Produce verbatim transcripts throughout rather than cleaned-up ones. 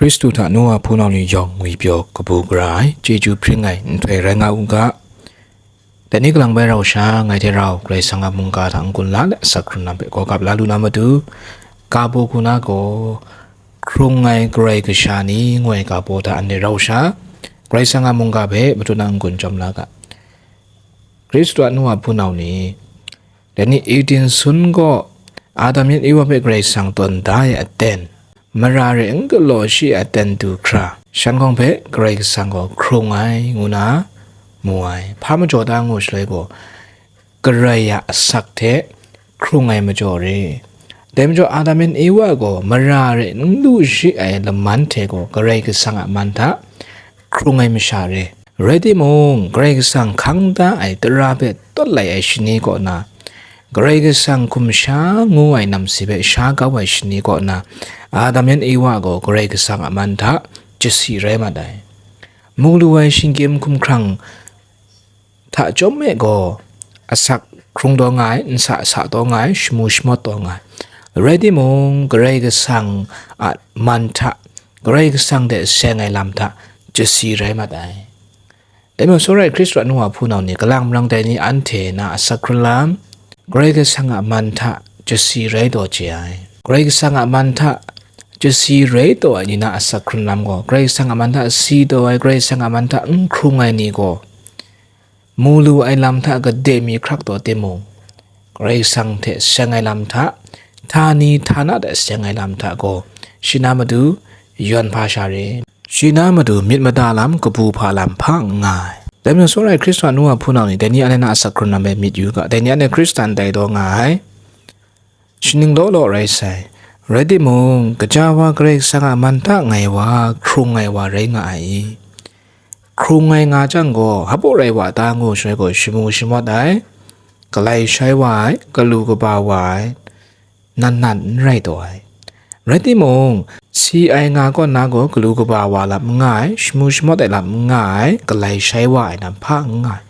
Hkristu hta nu wa hpunau ni yawng ngwipyaw kabu gara ai, chyeju hpring ai nhtoi rai nga u ga. Dai ni kalang bai rau sha, ngai hte rau Karai Kasang a mungga hta n-gun la let asak hkrun lam hpe gawgap la lu na matu, ga baw hku na gaw, hkrung ai Karai Kasha ni ngu ai ga baw hta anhte rau sha, Karai Kasang a mungga hpe matut na n-gun jawm la ga. Hkristu a nu wa hpunau ni, dai ni Eden sun gaw Adam yan Ewa hpe Karai Kasang tawn da ai aten, mara re n galaw shi ai aten du hkra, shan hkawng hpe Karai Kasang gaw hkrung ai ngu na mu ai. Hpa majaw ta ngu shaloi gaw, Karai a asak hte hkrung ai majaw re. Dai majaw Adam yan Ewa gaw mara re n lu shi ai laman hte gaw Karai Kasang a man hta hkrung ai masha re. Rai timung, Karai Kasang hkang da ai tara hpe tawt lai ai shani kaw na, Karai Kasang hkum sha ngu ai namsi hpe sha kau ai shani kaw na, Adam yan Ewa gaw Karai Kasang a man hta jasi rai mat ai. Mu lu ai shinggyim hkumhkrang hta chyawm e gaw, asak hkrung taw nga ai, nsa sa taw nga ai, shamu shamawt taw nga ai. Rai timung, Karai Kasang a man hta, Karai Kasang hte seng ai lam hta jasi rai mat ai. Dai majaw, sawrai Hkristu a nu wa hpunau ni, kalang marang dai ni anhte na asak hkrun lam, Karai Kasang a man hta jasi rai taw chye ai. Karai Kasang a man hta jasi rai taw ai ni na asak hkrun lam gaw, Karai Kasang a man hta si taw ai, Karai Kasang a man hta n hkrung ai ni gaw, mu lu ai lam hta gade mi hkrak taw timung, Karai Kasang hte seng ai lam hta, htani htana hte seng ai lam hta gaw, shi na matu yawn hpa sha re. Shi na matu myit mada lam, kabu hpa lam hpa n nga ai. Dai majaw, sawrai Hkristu a nu wa hpunau ni, dai ni anhte na asak hkrun lam hpe myit yu ga, dai ni anhte Hkristan tai taw nga ai. Shaning law law rai sai. Rai timung, kaja wa Karai Kasang a man hta ngai wa, hkrung ai wa rai nga ai i? Hkrung ai nga jang gaw, hpaw rai wa ta ngu shaloi gaw, shamu shamawt ai, galai shai wa ai, galu kaba wa ai, nan nan n rai taw ai. Rai timung, si ai nga kaw na gaw, galu kaba wa lam n nga ai, shamu shamawt ai lam n nga ai, galai shai wa ai lam hpa n nga ai,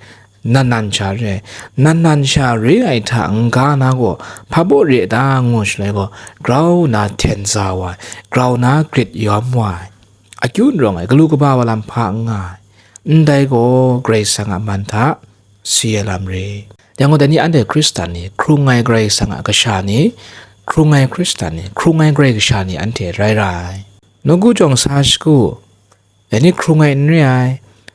nan nan sha re ai. Nan nan sha re ai hta n-ga na gaw, hpa baw re ai ta ngu shaloi gaw, grau na hten za wa ai, grau na grit yawm wa ai, akyu n rawng ai, galu kaba wa lam hpa n nga ai, ndai gaw Karai Kasang a man hta si ai lam re. Yang gaw, dai ni anhte Hkristan ni, hkrung ai Karai Kasang a kasha ni, hkrung ai Hkristan ni, hkrung ai Karai Kasha ni anhte rai ra ai. Nawku jawng sa shagu, dai ni hkrung ai n re ai,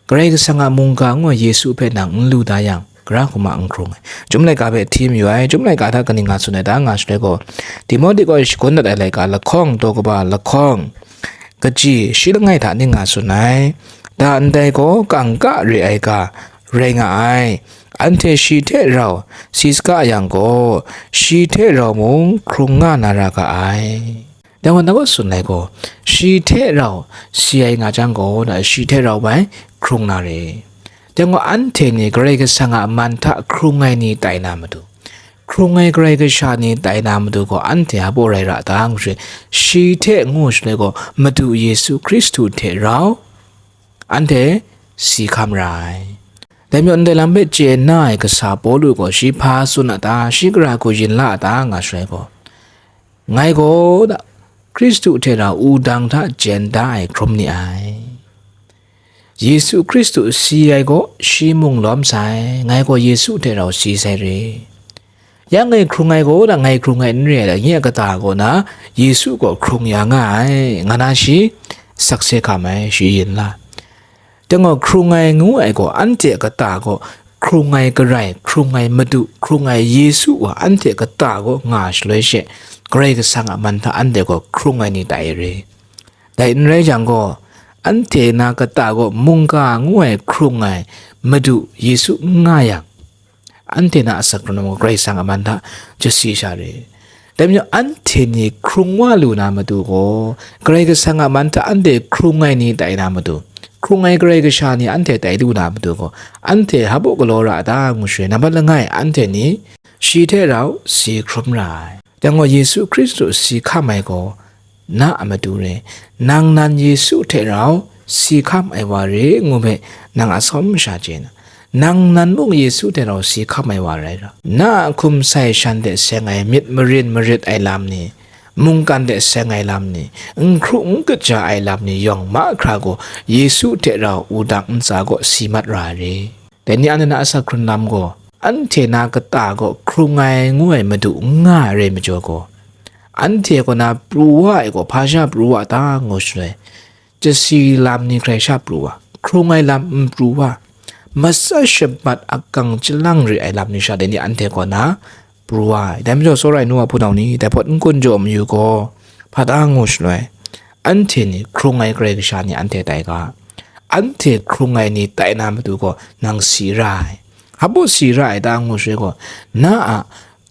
Karai Kasang a mungga ngu ai Yesu hpe nang n lu da yang, gara hku ma n hkrung ai. Chyum laika hpe hti mayu ai, Chyum laika hta kaning nga tsun ai ta nga shaloi gaw, Timote kaw e shagun dat ai laika lahkawng, daw kaba lahkawng, kaji shi langai hta ning nga tsun ai. Da ndai gaw kangka re ai ga rai nga ai. Anhte shi hte rau si saga yang gaw, shi hte rau mung hkrung nga na ra ga ai. Dai gaw, na gaw tsun ai gaw, shi hte rau si ai nga jang gaw, na shi hte rau bai hkrung na re. Dai gaw, anhte ni Karai Kasang a man hta hkrung ai ni tai na matu, hkrung ai Karai Kasha ni tai na matu gaw, anhte hpaw rai ra ta ngu shaloi, shi hte ngu shaloi gaw, Madu Yesu Hkristu hte rau anhte si hkam ra ai. Dai majaw, ndai lam hpe chye na ai kasa Pawlu gaw, shi hpa tsun a ta, shi gara hku yin la a ta nga shaloi gaw, ngai gaw da, Hkristu hte rau wudang hta jen da ai hkrum ni ai. Yesu Hkristu si ai gaw, shi mung lawm sai, ngai gaw Yesu hte rau si sai re. Ya ngai hkrung ai gaw, da ngai hkrung ai n re ai, da nye a kata gaw na, Yesu gaw hkrung ya nga ai, nga na shi sakse hkam ai, shi yin la. Dai gaw, hkrung ai ngu ai gaw, anhte a kata gaw, hkrung ai Karai, hkrung ai Madu, hkrung ai Yesu wa anhte a kata gaw nga shaloi she, Karai Kasang a man hta anhte gaw hkrung ai ni tai re. Dai n rai jang gaw, anhte na kata gaw mungga ngu ai hkrung ai Madu Yesu n nga yang, anhte na asak hkrun lam gaw Karai Kasang a man hta jasi sha re. Dai majaw, anhte ni hkrung wa lu na matu gaw, Karai Kasang a man hta anhte hkrung ai ni tai na matu, hkrung ai Karai Kasha ni anhte tai lu na matu gaw, anhte hpaw galaw ra a ta ngu shaloi, nambat langai anhte ni shi hte rau si hkrum ra ai. Dai gaw, Yesu Hkristu si hkam ai gaw, na a matu re, nang nan Yesu hte rau si hkam ai wa re ngu hpe nang a tsawm masha chye na, nang nan mung Yesu hte rau si hkam ai wa rai ra, na a hkum sai shan hte seng ai myit marin marit ai lam ni, mungkan de seng ai lam ni, n hkru n kaja ai lam ni yawng mahkra gaw Yesu hte rau wudang ntsa gaw si mat ra ai re. Dai ni anhte na asak hkrun lam gaw, anhte na kata gaw hkrung ai ngu ai madu n nga ai rai majaw gaw, anhte kaw na pru wa ai gaw hpa sha pru wa ta ngu shaloi, chasi lam ni hkrai sha pru wa, hkrung ai lam n pru wa, matsa shamat akang chyalang re ai lam ni sha dai ni anhte kaw na pru wa ai. Dai majaw, tsawra ai nu wa hpunau ni, dai hpawt n kun jaw mayu gaw, hpa ta ngu shaloi, anhte ni hkrung ai Karai Kasha ni anhte tai ga, anhte hkrung ai ni tai na matu gaw nang si ra ai. Hpa baw si ra ai ta ngu shaloi gaw, na a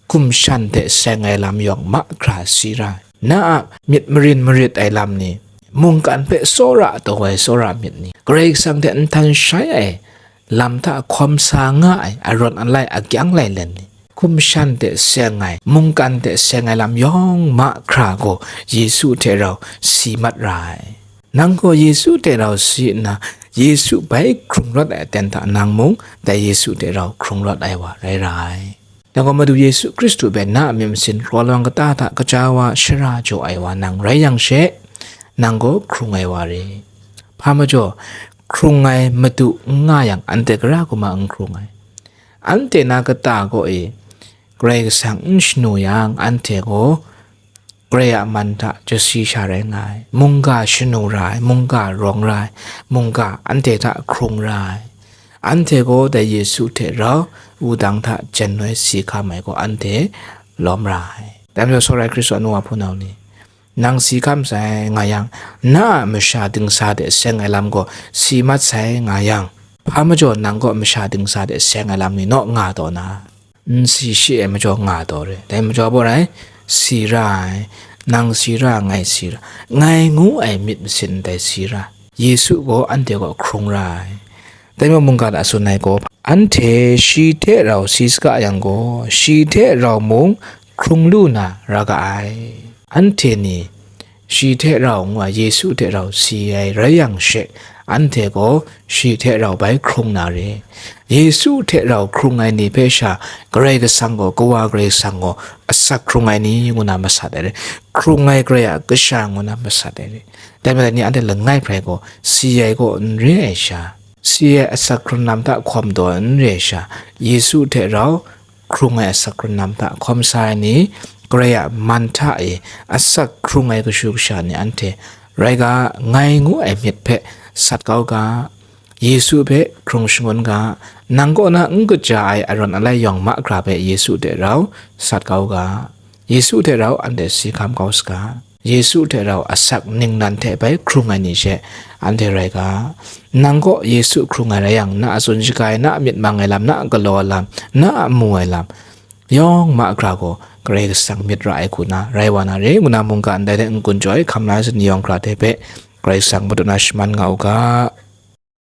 hkum shan hte seng ai lam yawng mahkra si ra ai. Na a myit marin marit ai lam ni, mungkan hpe tsawra taw ai tsawra myit ni, Karai Kasang hte nhtan shai ai lam hta hkawm sa nga ai arawn alai agyang lailen ni, hkum shan hte seng ai, mungkan hte seng ai lam yawng mahkra gaw Yesu hte rau si mat ra ai. Nang gaw Yesu hte rau si nna, Yesu bai hkrung rawt ai aten hta nang mung dai Yesu hte rau hkrung rawt ai wa rai ra ai. Nang gaw Madu Yesu Hkristu hpe na a myit masin rawlawng kata hta kaja wa, shara jaw ai wa nang rai yang she, nang gaw hkrung ai wa re. Hpa majaw, hkrung ai madu n nga yang, anhte gara kuma n hkrung ai. Anhte na kata gaw e, Karai Kasang n shanu yang, anhte gaw Karai a man hta chasi sha rai nga ai, mungga shanu ra ai, mungga rawng ra ai, mungga anhte hta hkrung ra ai. Anhte gaw dai Yesu hte rau wudang hta jan noi si hkam ai gaw anhte lawm ra ai. Dai majaw, tsawra ai Hkristu a nu wa hpunau ni, nang si hkam sai nga yang, na a masha dingsa de seng ai lam gaw si mat sai nga yang, hpa majaw nang gaw masha dingsa de seng ai lam ni naw nga taw na, n si shi ai majaw nga taw re. Dai majaw baw rai, si ra ai, nang si ra, ngai si ra, ngai ngu ai myit masin ndai si ra, Yesu gaw anhte gaw hkrung ra ai. Dai majaw mungga hta tsun ai gaw, anhte shi hte rau si saga yang gaw, shi hte rau mung hkrung lu na ra ga ai. Anhte ni shi hte rau ngu ai Yesu hte rau si ai rai yang she, anhte gaw shi hte rau bai hkrung na re. Yesu hte rau hkrung ai ni hpe sha, Karai Kasang gaw, Kawa Karai Kasang gaw asak hkrung ai ni ngu na masat ai re. Hkrung ai Karai a Kasha ngu na masat ai re. Dai majaw ni anhte langai hprai gaw, si ai gaw n re ai sha, si ai asak hkrun lam hta hkawm taw n re ai sha, Yesu hte rau hkrung ai asak hkrun lam hta hkawm sa ai ni, Karai a man hta e asak hkrung ai kashu kasha ni anhte rai ga, ngai ngu ai myit hpe sat kau ga, Yesu hpe hkrung shangun ga, nang kaw na n kaja ai arawn alai yawng mahkra hpe Yesu hte rau sat kau ga, Yesu hte rau anhte si hkam kau saga. Yesu hte rau asak ningnan hte bai hkrung ai ni she anhte rai ga. Nang kaw Yesu hkrung ai rai yang, na a tsun shaga ai, na a myit mang ai lam, na a galaw ai lam, na a mu ai lam, yawng mahkra gaw Karai Kasang myit ra ai hku na rai wa na re, ngu na mungga ndai hte n-gun jaw ai hkam la ai ni yawng hkra hte hpe Karai Kasang Madu na shaman nga u ga.